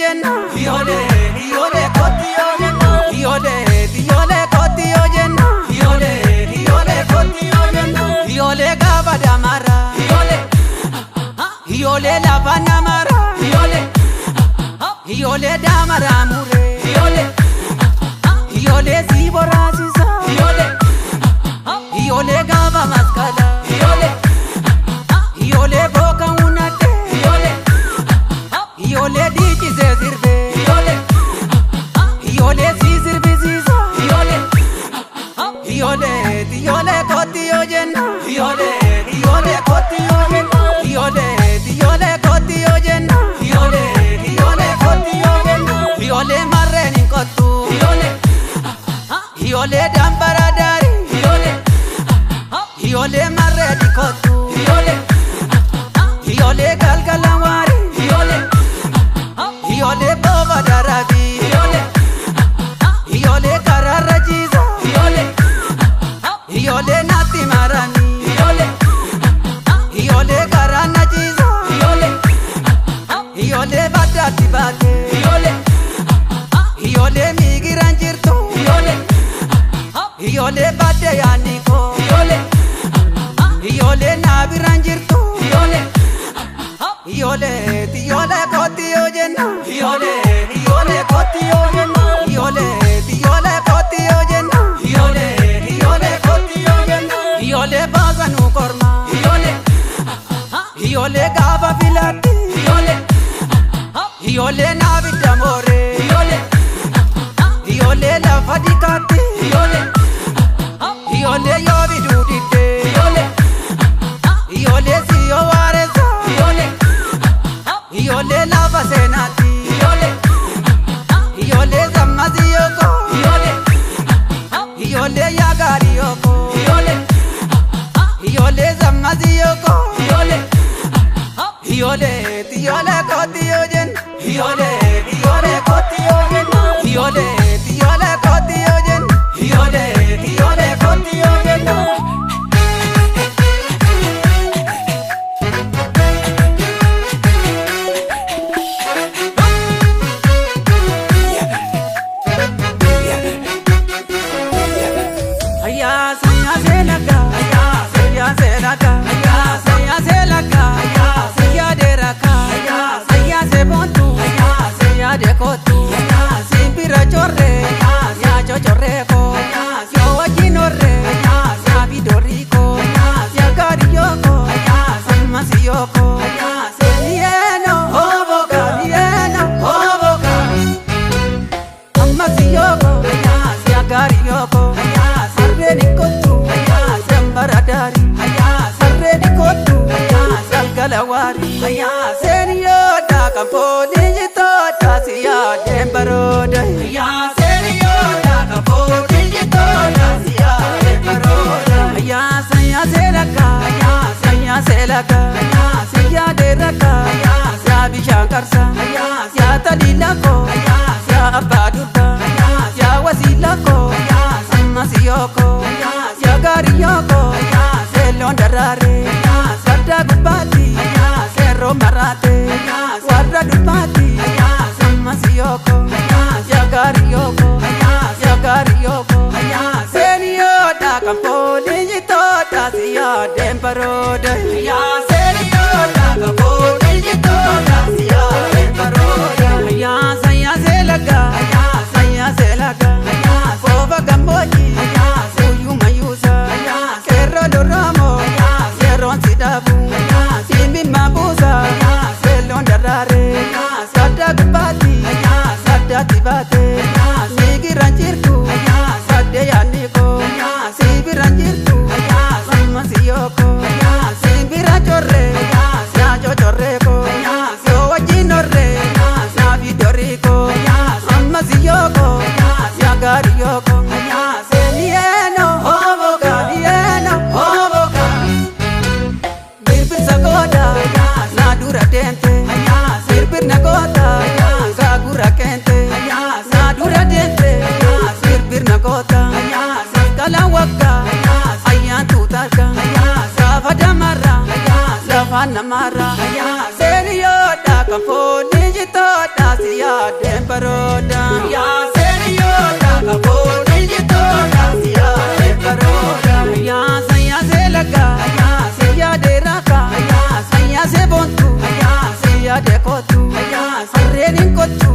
jenna. Ijoollee ijoollee kooti yoo jenna. Ijoollee ijoollee kooti yoo jenna. Ijoollee ijoollee kooti yoo jenna. Ijoollee gaafa damara. Ijoollee ijoollee lafa namara. Ijoollee ijoollee damara muree. Ijoollee ijoollee si boraasisa. Ijoollee ijoollee gaafa maskala. Ijoollee ijoollee booka hunate. Ijoollee ijoollee dhiichisee sirbee. Ijoollee ijoollee si sirbisiisa. Ijoollee ijoollee ijoollee kooti yoo jenna. Ijoollee ijoollee kooti yoo jenna. Ijoollee ijoollee kooti yoo jenna. Ijoollee ijoollee kooti yoo jenna. Ijoollee marreen hin kottu. Ijoollee ijoollee dambara daari. Ijoollee ijoollee marreen hin kottu. Ijoollee ijoollee galgala waari. Ijoollee ijoollee booba darabi. Ijoollee ijoollee karaarra ciisa. Ijoollee ijoollee natti marani. Ijoollee ijoollee karaa na ciisa. Ijoollee ijoollee baddaatti baate. Ijoollee ijoollee miigiraan jirtu. Ijoollee ijoollee badde yaadni koo. Ijoollee ijoollee naabiraan jirtu. Ijoollee ijoollee ijoollee kooti yoo jenna. Ijoollee ijoollee kooti yoo jenna. Ijoollee ijoollee kooti yoo jenna. Ijoollee ijoollee kooti yoo jenna. Ijoollee baasanu korma. Ijoollee ijoollee gaafa filatti. Ijoollee ijoollee naabidda mooree. Ijoollee ijoollee lafa dikaatti. Ijoollee ijoollee yoo biduu didde. Ijoollee ijoollee siyoo waareessa. Ijoollee ijoollee lafa seenaatti. Ijoollee ijoollee zammasii yooko. Ijoollee ijoollee yaagaarii yooko. Ijoollee ijoollee zammasii yooko. Ijoollee ijoollee ijoollee kooti yoo jenna. Ijoollee ijoollee kooti yoo jenna. Ijoollee ijoollee kooti yoo jenna. Ijoollee ijoollee kooti yoo jenna. Ayya saya selaka, ayya saya selaka, ayya saya selaka, ayya saya deraka, ayya saya sebontu, ayya saya dekotu, ayya simpira chorre, ayya ya chochorreko, ayya yo wajinorre, ayya ya bidoriko, ayya ya gariyoko, ayya samasiyoko, ayya senieno, oboka, nieno, oboka. Amasiyoko, ayya ya gariyoko, ayya sarreen kottu, ayya sambara daari, ayya sarreen kottu, ayya galgala waari, ayya seeniyoodha kan fooliin jitoodha si yaadeen barooda, ayya seeniyoodha kan fooliin jitoodha si yaadeen barooda, ayya sayyaa seelaka, ayya sayyaa seelaka, ayya si yaadee rakka, ayya yaa bishaan qarsa, ayya yaa taliila koo, ayya yaa abbaa durba, ayya yaa wasiila koo, ayya ammasiyoko, yaa gaariyoko, seelloon daraare, baddaa gubbaatti, seerroo maraate, warra durbaatti, ammasiyoko, yaa gaariyoko, yaa gaariyoko, seeniyoodha kan fooliin jitoodha si yaadeen barooda, seeniyoodha kan fooliin jitoodha si yaadeen barooda, sayyaa seelaga, sayyaa seelaga, foofa gammoojjii, suyyuma yuusa, seerroo duroomoo, yeroon si dhaabu, simimma buusa, seelloon daraare, sadda gubbaatti, saddaatti baate, miigiraan jirtu, sadde yaadni koo, simbiraan jirtu, ammasiyoko, simbiraan chorre, yaa chochorree koo, yoo wajjin horre, naafi dorii koo, ammasiyoko, yaa gaariyoko, seeniyeeno, oboka, niyeeno, oboka. Birbirsa gooda, na dura deemte, birbirna goota, gaagura keente, na dura deemte, birbirna goota, saskalaan waggaa, ayyaan tuutarga, gaafa damarra, lafa namarra, seeniyoodha kan fooliin jitoodha. si yaadeen barooda. Yaaseen yoota kafoon ijjitoota si yaadeen barooda. Yaasa yaasee laga si yaadee raaka yaasee boontu si yaadee kootu harreen hin kottu.